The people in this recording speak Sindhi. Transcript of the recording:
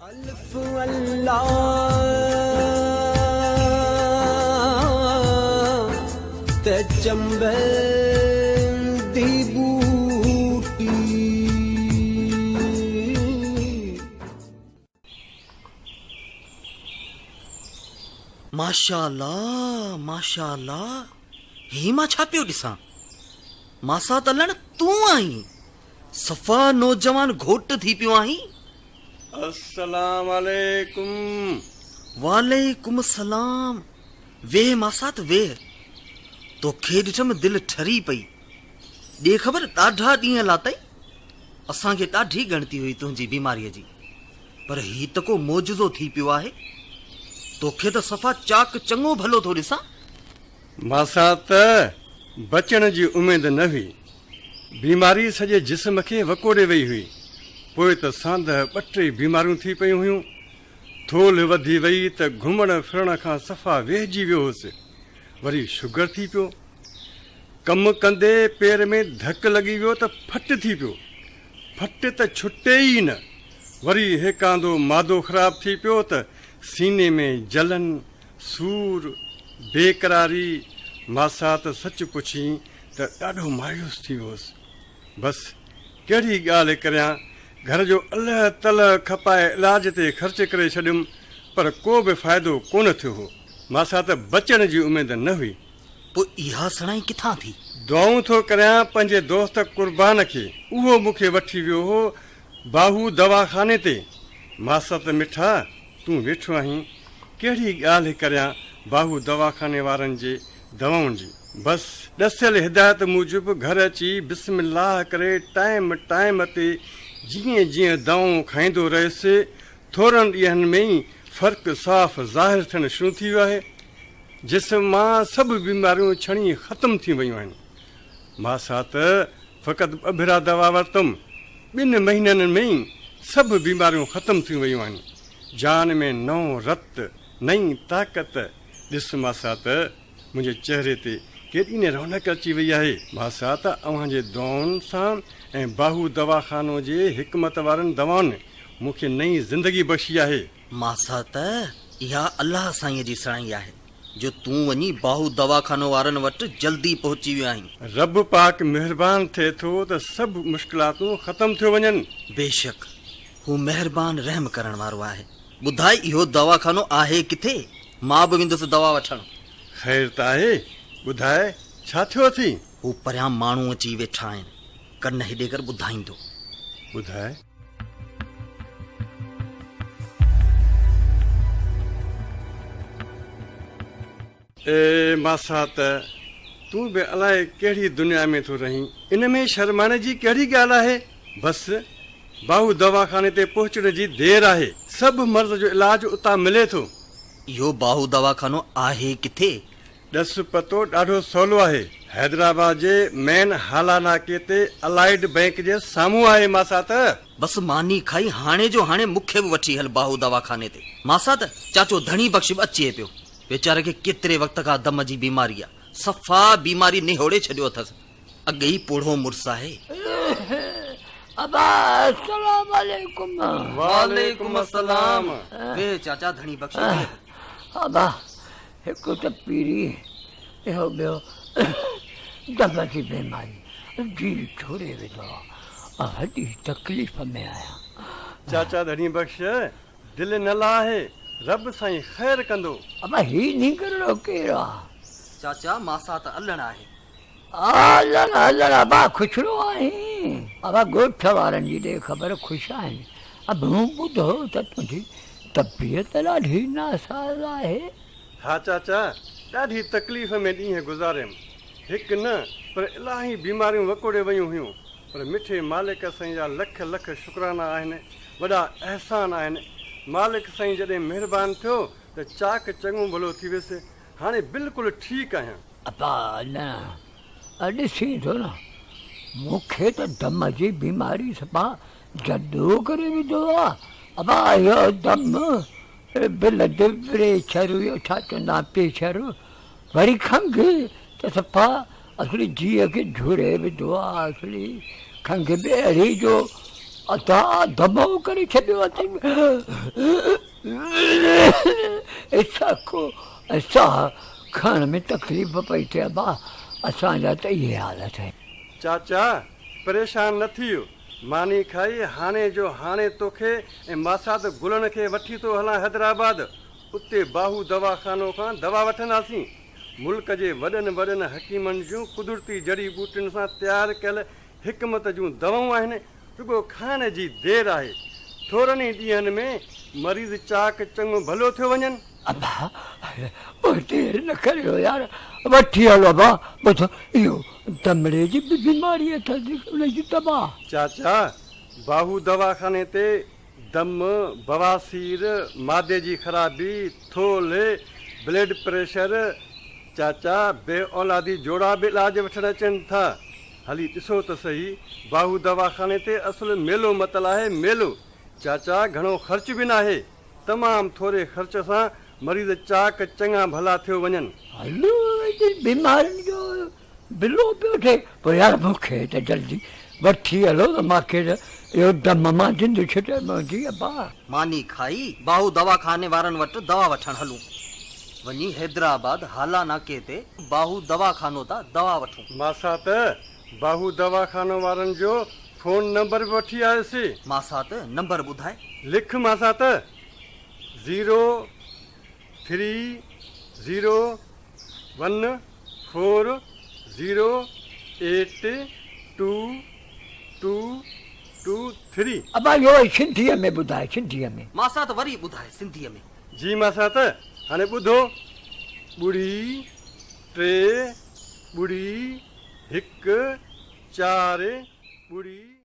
الف الله ته چنبي the ٻوٽي. ماشاءالله ماشاءالله هي مان ڇا پيو ڏسان ماسات علڻ تون آهين صفا نوجوان گهوٽ ٿي پيو آهين. السلام عليڪم. وعليڪم السلام ويهه ماسات ويهه توکي ڏٺم دل ٺري پئي ڏي خبر ڏاڍا ڏينهن لاتئي اسان کي ڏاڍي ڳڻتي هئي تنهنجي بيماريء جي پر هي ته ڪو معجزو ٿي پيو آهي توکي ته صفا چاق چڱو ڀلو ٿو ڏسان. ماسات بچڻ جي اميد نه هئي. بيماري سڄي جسم کي وڪوڙي وئي هئي. پوء ته ساندهه ٻه ٽي بيماريون ٿي پيون هيون. ٿولهه وڌي وئي ته گهمڻ ڦرڻ کان صفا ويهجي ويو هوس. وري شگر ٿي پيو. ڪم ڪندي پير ۾ ڌڪ لڳي ويو ته ڦٽ ٿي پيو. ڦٽ ته ڇٽي ئي نه. وري هيڪاندو معدو خراب ٿي پيو ته سيني ۾ جلن، سور، بيقراري، ماسات سچ پڇين ته ڏاڍو مايوس ٿي ويو هوس. بس ڪهڙي ڳالهه ڪريان، گهر جو الهه تلهه کپائي علاج تي خرچ ڪري ڇڏيم پر ڪو به فائدو ڪونه ٿيو هو. ماسات بچڻ جي اميد نه هئي. پوء اها سڻائي ڪٿان ٿي؟ دعائون ٿو ڪريان پنهنجي دوست قربان کي، اهو مون کي وٺي ويو هو باهو دواخاني تي. ماسات مٺا تون ويٺو آهين، ڪهڙي ڳالهه ڪريان باهو دواخاني وارن جي دوائن جي. بس ڏسيل هدايت موجب گهر اچي بسم الله ڪري ٽائيم ٽائيم تي جيئن جيئن دوائون کائيندو رهيس، ٿورن ڏينهن ۾ ئي فرق صاف ظاهر ٿيڻ شروع ٿي ويو آهي. جسم مان سڀ بيماريون ڇڻي ختم ٿي ويون آهن. ماسات فقط ٻه ڀيرا دوا ورتم، ٻن مهينن ۾ ئي سڀ بيماريون ختم ٿي ويون آهن. جان ۾ نئون رت، نئين طاقت، ڏس ماسات منهنجي چهري تي ڪيڏي نه رونق اچي وئي آهي. ماسات اوهان جي دعائن سان ۽ باهو دواخانو جي حڪمت وارن دوائن مون کي نئين زندگي بخشي آهي. ماسات اها الله سائينء جي سڻائي آهي جو تون وڃي باهو دواخانو وارن وٽ جلدي پهچي ويو آهين. رب پاڪ مهربان ٿئي ٿو ته سڀ مشڪلاتون ختم ٿيو وڃن. بيشڪ هو مهربان رحم ڪرڻ وارو آهي. ٻڌاء اهو دواخانو آهي ڪٿي؟ مان به ويندس دوا وٺڻ. خير ته آهي، ٻڌاء ڇا ٿيو اٿئي؟ هو پريان ماڻهو اچي ويٺا آهن، ڪن هيڏي ڪر ٻڌائيندو. ٻڌاء. اي ماسات! تون به الائي ڪهڙي دنيا ۾ ٿو رهين. ان ۾ شرمائڻ جي ڪهڙي ڳالهه آهي؟ بس، باهو دواخاني تي پهچڻ جي دير آهي. سڀ مرض جو علاج اتان ملي ٿو. اهو باهو دواخانو آهي ڪٿي؟ ڏس پتو ڏاڍو سولو آهي. حيدرآباد جي مين هالا ناڪي تي الائيڊ بئنڪ جي سامهون آهي ماسات. بس ماني کائي هاڻي جو هاڻي مون کي به وٺي هل باهو دواخاني تي. ماسات، چاچو ڌڻي بخش به اچي پيو. ويچاري کي ڪيتري وقت کان دم جي بيماري آ. صفا بيماري نهوڙي ڇڏيو اٿس. اڳ ئي پوڙهو مڙس آهي. ابا السلام عليڪم. وعليڪم السلام. ويهه چاچا ڌڻي بخش ويهه. ابا هڪ ته پيري اهو ٻيو دم جي بيماري جيء ڇوڙي وڌو آ. وڏي تڪليف ۾ آهيان. چاچا ڌڻي بخش دل نه لاهه، رب سائين خير ڪندو. ابا هي نينگرڙو ڪير آ؟ چاچا ماسات علڻ آهي. هلڻ هلڻ ابا خوشڙو آهين. ابا ڳوٺ وارن جي ڏي خبر خوش آهن. ابا مون ٻڌو ته تنهنجي طبيعت ڏاڍي ناساز آهي. ها چاچا ڏاڍي تڪليف ۾ ڏينهن گذاريم. هڪ نه پر الاهي بيماريون وڪوڙي ويون هيون پر مٺي مالڪ سائين جا لک لک شڪرانا آهن وڏا احسان آهن مالڪ سائين جڏهن مهربان ٿيو ته چاڪ چڱو ڀلو ٿي ويس هاڻي بلڪل ٺيڪ آهيان. ابا نه ڏسين ٿو نه مون کي ته دم جي بيماري صفا جڏو ڪري وڌو آ. ابا اهو دم بلڊ پريشر اهو ڇا چوندا آهن پريشر وري کنگهه ته صفا اصلي جيء کي جهوري وڌو آ اصلي کنگهه به اهڙي جو ادا دمو ڪري ڇڏيو اٿئي. ۽ ساهه کڻڻ ۾ تڪليف پئي ٿئي ابا اسان جا ته اهي حال اٿئي. چاچا پريشان نه ٿيء، ماني کائي هاڻي جو هاڻي توکي ۽ ماسات گلڻ کي وٺي ٿو هلان حيدرآباد، اتي باهو دواخانو کان دوا وٺنداسين. ملڪ جي وڏن وڏن حڪيمن جون قدرتي جڙي ٻوٽين سان تيار ڪيل حڪمت جون دوائون آهن، رڳو کائڻ جي دير آهي. ٿورن ئي ڏينهن ۾ مريض چاق چڱو ڀلو ٿيو وڃن. ابا پوء دير نه ڪريو يار، وٺي هلو ابا. ٻڌ اهو دمڙي جي به بيماري اٿس ان جي دوا. چاچا باهو دواخاني تي دم، بواسير، معدي جي خرابي، ٿولهه، بلڊ پريشر، چاچا بي اولادي جوڙا به علاج وٺڻ اچن ٿا. هلي ڏسو ته سهي، باهو دواخاني تي اصل ميلو متل آهي ميلو. چاچا گهڻو خرچ به ناهي. تمام ٿوري خرچ سان مريض چاق چڱا ڀلا ٿيو وڃن. هلو ايڏي بيمارين جو بلو پيو ٿئي. پوء يار مون کي ته جلدي وٺي هلو ته مان کي ته اهو دم مان جند ڇٽي منهنجي ابا. ماني کائي باهو دواخاني وارن وٽ دوا وٺڻ هلون. وڃي حيدرآباد هالا ناڪي تي باهو دواخانو تان دوا وٺون. ماسات باهو دواخانو وارن جو فون نمبر به وٺي آيس. ماسات نمبر ٻڌاء. لک ماسات zero three zero one four zero eight two two two three. ابا اهو وري سنڌيء ۾ ٻڌاء سنڌيء ۾. ماسات وري ٻڌاء سنڌيء ۾. جي ماسات هاڻي ٻڌو ٻڙي ٽي ٻڙي هڪ چار ٻڙي.